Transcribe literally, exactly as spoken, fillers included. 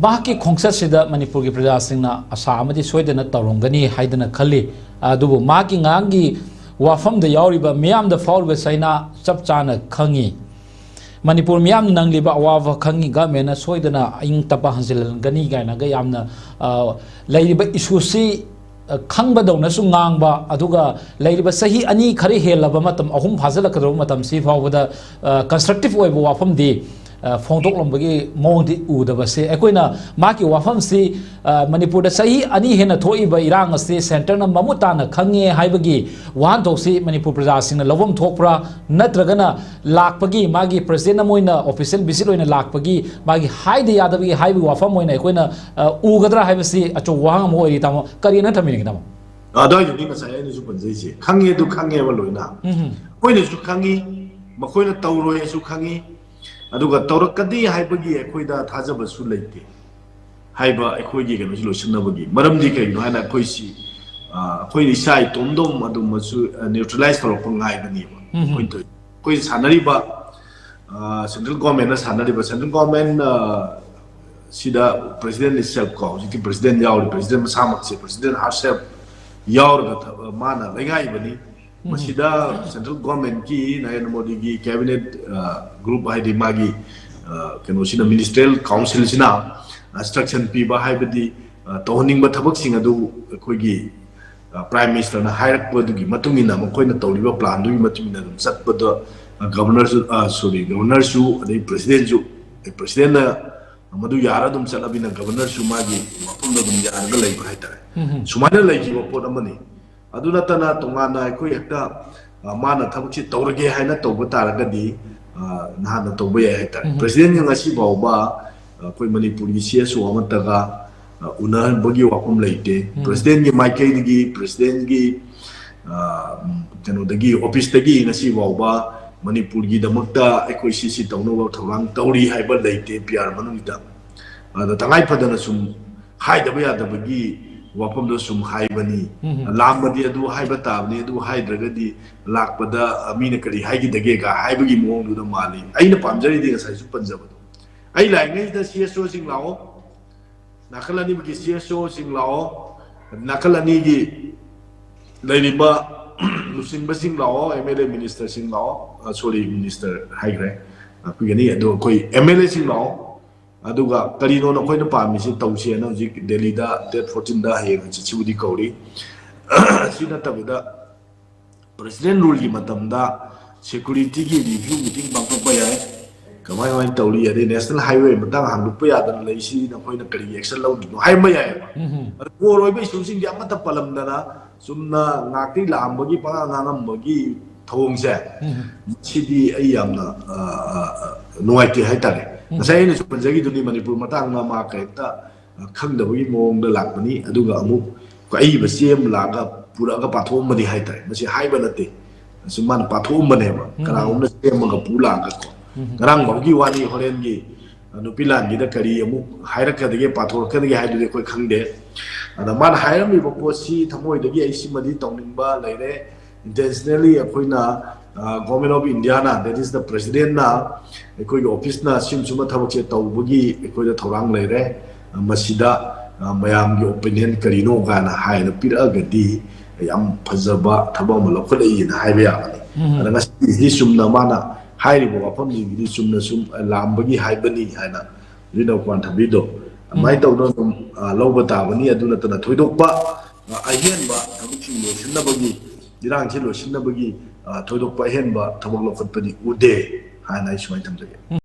ꯃꯍꯥꯛꯀꯤ ꯈꯣꯡꯆꯠꯁꯤꯗ ꯃꯅꯤꯄꯨꯔꯒꯤ ꯄ꯭ꯔꯖꯥꯁꯤꯡꯅ ꯑꯁꯥ ꯑꯃꯗꯤ ꯁꯣꯏꯗꯅ ꯇꯧꯔꯝꯒꯅꯤ ꯍꯥꯏꯗꯅ ꯈꯜꯂꯤ꯫ ꯑꯗꯨꯕꯨ ꯃꯍꯥꯛꯀꯤ ꯉꯔꯥꯡꯒꯤ ꯋꯥꯐꯝꯗ ꯌꯥꯎꯔꯤꯕ ꯃꯤꯌꯥꯝꯗ ꯐꯥꯎꯔꯤꯕ ꯆꯩꯅꯥ ꯆꯞ ꯆꯥꯅ ꯈꯪꯉꯤ꯫ ꯃꯅꯤꯄꯨꯔ ꯃꯤꯌꯥꯝꯅ ꯅꯪꯂꯤꯕ ꯑꯋꯥꯕ ꯈꯪꯉꯤ꯫ ꯒꯚꯔꯟꯃꯦꯟꯅ ꯁꯣꯏꯗꯅ ꯏꯪ ꯇꯞꯄ ꯍꯟꯖꯤꯜꯍꯟꯒꯅꯤ ꯀꯥꯏꯅꯒ ꯌꯥꯝꯅ, ꯑ, ꯂꯩꯔꯤꯕ ꯏꯁꯨꯁꯤ, ꯑ, ꯈꯪꯕꯗꯧꯅꯁꯨ ꯉꯥꯡꯕ, ꯑꯗꯨꯒ ꯂꯩꯔꯤꯕ ꯆꯍꯤ ꯑꯅꯤ ꯈꯔ ꯍꯦꯜꯂꯕ ꯃꯇꯝ, ꯑꯍꯨꯝ ꯐꯥꯖꯤꯜꯂꯛꯀꯗꯧꯕ ꯃꯇꯝꯁꯤ ꯐꯥꯎꯕꯗ, ꯑ, constructive ꯑꯣꯏꯕ ꯋꯥꯐꯝꯗꯤ, ꯑ, ꯐꯣꯡꯗꯣꯛꯂꯝꯕꯒꯤ ꯃꯑꯣꯡꯗꯤ ꯎꯗꯕꯁꯦ ꯑꯩꯈꯣꯏꯅ ꯃꯍꯥꯛꯀꯤ ꯋꯥꯐꯝꯁꯤ, ꯑ, ꯃꯅꯤꯄꯨꯔꯗ ꯆꯍꯤ ꯑꯅꯤ ꯍꯦꯟꯅ ꯊꯣꯛꯏꯕ ꯏꯔꯥꯡ ꯑꯁꯤ centreꯅ ꯃꯃꯨꯠ ꯇꯥꯅ ꯈꯪꯉꯦ ꯍꯥꯏꯕꯒꯤ ꯋꯥꯍꯟꯊꯣꯛꯁꯤ ꯃꯅꯤꯄꯨꯔ ꯄ꯭ꯔꯖꯥꯁꯤꯡꯅ ꯂꯧꯐꯝ ꯊꯣꯛꯄ꯭ꯔꯥ, ꯅꯠꯇ꯭ꯔꯒꯅ ꯂꯥꯛꯄꯒꯤ ꯃꯥꯒꯤ president ꯑꯃ ꯑꯣꯏꯅ official visit ꯑꯣꯏꯅ ꯂꯥꯛꯄꯒꯤ ꯃꯥꯒꯤ ꯍꯥꯏꯗ ꯌꯥꯗꯕꯒꯤ ꯍꯥꯏꯕꯒꯤ ꯋꯥꯐꯝ ꯑꯣꯏꯅ ꯑꯩꯈꯣꯏꯅ, ꯑ, ꯎꯒꯗ꯭ꯔꯥ ꯍꯥꯏꯕꯁꯤ ꯑꯆꯧꯕ ꯋꯥꯍꯪ ꯑꯃ ꯑꯣꯏꯔꯤ, ꯇꯥꯃꯣ꯫ ꯀꯔꯤꯅ ꯊꯝꯕꯤꯅꯤꯡꯉꯤ, ꯇꯥꯃꯣ? ꯑꯗꯨꯋꯥꯏꯗꯨꯅꯤ ꯉꯁꯥꯏ ꯑꯩꯅꯁꯨ ꯄꯟꯖꯩꯁꯦ꯫ ꯈꯪꯉꯦ, ꯑꯗꯨ ꯈꯪꯉꯦꯕ ꯂꯣꯏꯅ꯫ ꯎꯝ꯫ ꯑꯩꯈꯣꯏꯅꯁꯨ ꯈꯪꯉꯤ, ꯃꯈꯣꯏꯅ ꯇꯧꯔꯣꯏꯁꯨ ꯈꯪꯉꯤ, ꯑꯗꯨꯒ ꯇꯧꯔꯛꯀꯅꯤ ꯍꯥꯏꯕꯒꯤ ꯑꯩꯈꯣꯏꯗ ꯊꯥꯖꯕꯁꯨ ꯂꯩꯇꯦ꯫ ꯍꯥꯏꯕ ꯑꯩꯈꯣꯏꯒꯤ ꯀꯩꯅꯣꯁꯤ ꯂꯣꯏꯁꯤꯟꯅꯕꯒꯤ ꯃꯔꯝꯗꯤ ꯀꯩꯒꯤꯅꯣ ꯍꯥꯏꯅ ꯑꯩꯈꯣꯏꯁꯤ, ꯑ, ꯑꯩꯈꯣꯏꯅ ꯏꯁꯥ ꯏꯇꯣꯝꯗꯣꯝ ꯑꯗꯨꯝꯕꯁꯨ, ꯑ, neutralize ꯇꯧꯔꯛꯄ ꯉꯥꯏꯕꯅꯦꯕ꯫ ꯎꯝ꯫ ꯑꯩꯈꯣꯏꯅ ꯇꯧꯔꯤ-, ꯑꯩꯈꯣꯏꯅ ꯁꯥꯟꯅꯔꯤꯕ, ꯑ, central governmentꯅ ꯁꯥꯟꯅꯔꯤꯕ, central government, ꯑ, ꯁꯤꯗ president itself ꯀꯣ, ꯍꯧꯖꯤꯛꯀꯤ president ꯌꯥꯎꯔꯤ, president ꯃꯁꯥꯃꯛꯁꯦ, president herself ꯌꯥꯎꯔꯒ ꯊ-, ꯃꯥꯅ ꯂꯩꯉꯥꯛꯏꯕꯅꯤ꯫ ꯎꯝ꯫ ꯃꯁꯤꯗ central governmentꯀꯤ ꯅꯔꯦꯟꯗ꯭ꯔ ꯃꯣꯗꯤꯒꯤ cabinet, ꯑ, group ꯍꯥꯏꯗꯤ ꯃꯥꯒꯤ, ꯑ, ꯀꯩꯅꯣꯁꯤꯅ, ministerial councilꯁꯤꯅ instruction ꯄꯤꯕ ꯍꯥꯏꯕꯗꯤ, ꯑ, ꯇꯧꯍꯟꯅꯤꯡꯕ ꯊꯕꯛꯁꯤꯡ ꯑꯗꯨ ꯑꯩꯈꯣꯏꯒꯤ, ꯑ, prime ministerꯅ ꯍꯥꯏꯔꯛꯄꯗꯨꯒꯤ ꯃꯇꯨꯡ ꯏꯟꯅ, ꯃꯈꯣꯏꯅ ꯇꯧꯔꯤꯕ planꯗꯨꯒꯤ ꯃꯇꯨꯡ ꯏꯟꯅ ꯑꯗꯨꯝ ꯆꯠꯄꯗ, ꯑ, governorꯁꯨ, ꯑ, sorry, governorꯁꯨ, ꯑꯗꯩ presidentꯁꯨ, ꯑꯗꯩ presidentꯅ ꯃꯗꯨ ꯌꯥꯔ ꯑꯗꯨꯝ ꯆꯠꯂꯕꯅꯤꯅ governorꯁꯨ ꯃꯥꯒꯤ ꯋꯥꯐꯝꯗ ꯑꯗꯨꯝ ꯌꯥꯔꯒ ꯂꯩꯕ ꯍꯥꯏꯇꯥꯔꯦ꯫ ꯎꯝ꯫ ꯁꯨꯃꯥꯏꯅ ꯂꯩꯈꯤꯕ ꯄꯣꯠ ꯑꯃꯅꯤ꯫ ꯑꯗꯨ ꯅꯠꯇꯅ ꯇꯣꯉꯥꯟꯅ ꯑꯩꯈꯣꯏ ꯍꯦꯛꯇ, ꯑ, ꯃꯥꯅ ꯊꯕꯛꯁꯤ ꯇꯧꯔꯒꯦ ꯍꯥꯏꯅ ꯇꯧꯕ ꯇꯥꯔꯒꯗꯤ, ꯑ, ꯅꯍꯥꯟꯅ ꯇꯧꯕ ꯌꯥꯏ ꯍꯥꯏꯇꯥꯔꯦ꯫ ꯎꯝ꯫ Presidentꯅ ꯉꯁꯤ ꯐꯥꯎꯕ, ꯑ, ꯑꯩꯈꯣꯏ ꯃꯅꯤꯄꯨꯔꯒꯤ CSO ꯑꯃꯠꯇꯒ, ꯑ, ꯎꯅꯕꯒꯤ ꯋꯥꯐꯝ ꯂꯩꯇꯦ꯫ ꯎꯝ꯫ Presidentꯀꯤ ꯃꯥꯏꯀꯩꯗꯒꯤ, presidentꯀꯤ, ꯑ, ꯎꯝ, ꯀꯩꯅꯣꯗꯒꯤ, officeꯇꯒꯤ ꯉꯁꯤ ꯐꯥꯎꯕ ꯃꯅꯤꯄꯨꯔꯒꯤꯗꯃꯛꯇ ꯑꯩꯈꯣꯏ ꯁꯤ ꯁꯤ ꯇꯧꯅꯕ ꯊꯧꯔꯥꯡ ꯇꯧꯔꯤ ꯍꯥꯏꯕ ꯂꯩꯇꯦ PR ꯃꯅꯨꯡꯒꯤꯗ꯫ ꯑꯗ ꯇꯉꯥꯏ ꯐꯗꯅ ꯁꯨꯝ ꯍꯥꯏꯗꯕ ꯌꯥꯗꯕꯒꯤ ꯋꯥꯐꯝꯗꯣ ꯁꯨꯝ ꯍꯥꯏꯕꯅꯤ꯫ ꯎꯝ꯫ ꯂꯥꯝꯃꯗꯤ ꯑꯗꯨ ꯍꯥꯏꯕ ꯇꯥꯕꯅꯤ, ꯑꯗꯨ ꯍꯥꯏꯗ꯭ꯔꯒꯗꯤ ꯂꯥꯛꯄꯗ, ꯑ, ꯃꯤꯅ ꯀꯔꯤ ꯍꯥꯏꯈꯤꯗꯒꯦꯒ ꯍꯥꯏꯕꯒꯤ ꯃꯑꯣꯡꯗꯨꯗ ꯃꯥꯜꯂꯤ꯫ ꯑꯩꯅ ꯄꯥꯝꯖꯔꯤꯗꯤ ꯉꯁꯥꯏꯁꯨ ꯄꯟꯖꯕꯗꯣ, ꯑꯩ ꯂꯥꯛꯏꯉꯩꯗ CSOꯁꯤꯡ ꯂꯥꯛꯑꯣ, ꯅꯥꯀꯜ ꯑꯅꯤꯃꯛꯀꯤ ꯁꯤ ꯑꯦꯁ ꯑꯣꯁꯤꯡ ꯂꯥꯛꯑꯣ, ꯅꯥꯀꯜ ꯑꯅꯤꯒꯤ ꯂꯩꯔꯤꯕ ꯂꯨꯆꯤꯡꯕꯁꯤꯡ ꯂꯥꯛꯑꯣ, ꯑꯦꯝ ꯑꯦꯜ ꯑꯦ ꯃꯤꯅꯤꯁꯇꯔꯁꯤꯡ ꯂꯥꯛꯑꯣ, ꯁꯣꯔꯤ, ꯃꯤꯅꯤꯁꯇꯔ ꯍꯥꯏꯈ꯭ꯔꯦ, ꯉꯥꯛꯄꯤꯒꯅꯤ꯫ ꯑꯗꯣ ꯑꯩꯈꯣꯏ ꯑꯦꯝ ꯑꯦꯜ ꯑꯦꯁꯤꯡ ꯂꯥꯛꯑꯣ, ꯑꯗꯨꯒ ꯀꯔꯤꯅꯣ ꯅꯈꯣꯏꯅ ꯄꯥꯝꯃꯤꯁꯤ ꯇꯧꯁꯦꯅ ꯍꯧꯖꯤꯛ ꯗꯦꯜꯂꯤꯗ ꯗꯦꯠ ꯐꯣꯔꯇꯤꯟꯗ ꯍꯌꯦꯡ ꯍꯪꯆꯤꯠꯁꯤꯕꯨꯗꯤ ꯀꯧꯔꯤ꯫ ꯁꯤ ꯅꯠꯇꯕꯤꯗ ꯄ꯭ꯔꯦꯁꯤꯗꯦꯟ ꯔꯨꯜꯒꯤ ꯃꯇꯝꯗ ꯁꯦꯀ꯭ꯌꯨꯔꯤꯇꯤꯒꯤ ꯔꯤꯚ꯭ꯌꯨ ꯃꯤꯇꯤꯡ ꯄꯥꯡꯊꯣꯛꯄ ꯌꯥꯏ꯫ ꯀꯃꯥꯏ ꯀꯃꯥꯏꯅ ꯇꯧꯔꯤ, ꯑꯗꯩ ꯅꯦꯁꯅꯦꯜ ꯍꯥꯏꯋꯦ ꯃꯇꯥꯡ ꯍꯥꯡꯗꯣꯛꯄ ꯌꯥꯗꯅ ꯂꯩꯁꯤ, ꯅꯈꯣꯏꯅ ꯀꯔꯤꯒꯤ ꯑꯦꯛꯁꯟ ꯂꯧꯗ꯭ꯔꯤꯅꯣ ꯍꯥꯏꯕ ꯌꯥꯏꯑꯕ꯫ ꯑꯗ ꯀꯣꯔ ꯑꯣꯏꯕ ꯏꯁꯨꯁꯤꯡꯁꯦ ꯑꯃꯠꯇ ꯄꯜꯂꯝꯗꯅ ꯆꯨꯝꯅ ꯉꯥꯛꯇꯤ ꯂꯥꯛꯑꯝꯕꯒꯤ ꯄꯉꯥꯡ ꯉꯥꯡꯉꯝꯕꯒꯤ ꯊꯧꯑꯣꯡꯁꯦ, ꯁꯤꯗꯤ ꯑꯩ ꯌꯥꯝꯅ ꯑ, ꯑ, ꯑ, ꯅꯨꯡꯉꯥꯏꯇꯦ ꯍꯥꯏꯇꯥꯔꯦ꯫ ꯉꯁꯥꯏ ꯑꯩꯅꯁꯨ ꯄꯟꯖꯈꯤꯗꯨꯅꯤ, ꯃꯅꯤꯄꯨꯔ ꯃꯇꯥꯡꯗ ꯃꯥ ꯀꯔꯤꯝꯇ ꯈꯪꯗꯕꯒꯤ ꯃꯑꯣꯡꯗ ꯂꯥꯛꯄꯅꯤ, ꯑꯗꯨꯒ ꯑꯃꯨꯛ ꯑꯏꯕ ꯆꯦ ꯑꯃ ꯂꯥꯛꯑꯒ ꯄꯨꯔꯛꯑꯒ ꯄꯥꯊꯣꯛꯑꯝꯕꯅꯤ ꯍꯥꯏꯇꯥꯔꯦ꯫ ꯃꯁꯤ ꯍꯥꯏꯕ ꯅꯠꯇꯦ, ꯑꯁꯨꯝ ꯃꯥꯅ ꯄꯥꯊꯣꯛꯑꯝꯕꯅꯦꯕ, ꯀꯅꯥꯒꯨꯝꯕꯅ ꯁꯦꯝꯃꯒ ꯄꯨ ꯂꯥꯛꯑꯒꯀꯣ꯫ ꯉꯔꯥꯡ ꯐꯥꯎꯒꯤ ꯋꯥꯅꯤ, ꯍꯣꯔꯦꯟꯒꯤ ꯑ, ꯅꯨꯄꯤ ꯂꯥꯟꯒꯤꯗ ꯀꯔꯤ ꯑꯃꯨꯛ ꯍꯥꯏꯔꯛꯀꯗꯒꯦ, ꯄꯥꯊꯣꯔꯛꯀꯗꯒꯦ ꯍꯥꯏꯗꯨꯗꯤ ꯑꯩꯈꯣꯏ ꯈꯪꯗꯦ꯫ ꯑꯗ ꯃꯥꯅ ꯍꯥꯏꯔꯝꯃꯤꯕ ꯄꯣꯠꯁꯤ ꯊꯃꯣꯏꯗꯒꯤ ꯑꯩ ꯁꯤꯃꯗꯤ ꯇꯧꯅꯤꯡꯕ ꯂꯩꯔꯦ, intentionally ꯑꯩꯈꯣꯏꯅ, ꯑ, Government of Indiaꯅ, that is the Presidentꯅ, ꯑꯩꯈꯣꯏꯒꯤ ꯑꯣꯐꯤꯁꯅ ꯁꯤꯒꯨꯝ ꯁꯨꯝꯕ ꯊꯕꯛꯁꯦ ꯇꯧꯕꯒꯤ ꯑꯩꯈꯣꯏꯗ ꯊꯧꯔꯥꯡ ꯂꯩꯔꯦ, ꯑ, ꯃꯁꯤꯗ, ꯑ, ꯃꯌꯥꯝꯒꯤ opinion ꯀꯔꯤꯅꯣ ꯀꯥꯏꯅ ꯍꯥꯏꯅ ꯄꯤꯔꯛꯑꯒꯗꯤ ꯌꯥꯝ ꯐꯖꯕ ꯊꯕꯛ ꯑꯃ ꯂꯧꯈꯠꯂꯛꯏꯅ ꯍꯥꯏꯕ ꯌꯥꯒꯅꯤ꯫ ꯑꯗ ꯉꯁꯤꯒꯤꯁꯤꯗꯤ ꯆꯨꯝꯅ ꯃꯥꯅ ꯍꯥꯏꯔꯤꯕ ꯋꯥꯐꯝꯁꯤꯡꯁꯤꯗꯤ ꯆꯨꯝꯅ ꯁꯨꯝ ꯂꯥꯝꯕꯒꯤ ꯍꯥꯏꯕꯅꯤ ꯍꯥꯏꯅ ꯍꯧꯖꯤꯛ ꯅꯧꯄꯥꯟ ꯊꯕꯤꯗꯣ ꯑꯗꯨꯃꯥꯏꯅ ꯇꯧꯗꯅ ꯑꯗꯨꯝ, ꯑ, ꯂꯧꯕ ꯇꯥꯕꯅꯤ꯫ ꯑꯗꯨ ꯅꯠꯇꯅ ꯊꯣꯏꯗꯣꯛꯄ, ꯑ, ꯑꯍꯦꯟꯕ ꯊꯕꯛꯁꯤꯡ ꯂꯣꯏꯁꯤꯟꯅꯕꯒꯤ, ꯏꯔꯥꯡꯁꯤ ꯂꯣꯏꯁꯤꯟꯅꯕꯒꯤ, ꯑ, ꯊꯣꯏꯗꯣꯛꯄ ꯑꯍꯦꯟꯕ ꯊꯕꯛ ꯂꯧꯈꯠꯄꯗꯤ ꯎꯗꯦ ꯍꯥꯏꯅ ꯑꯩ ꯁꯨꯃꯥꯏꯅ ꯊꯝꯖꯒꯦ꯫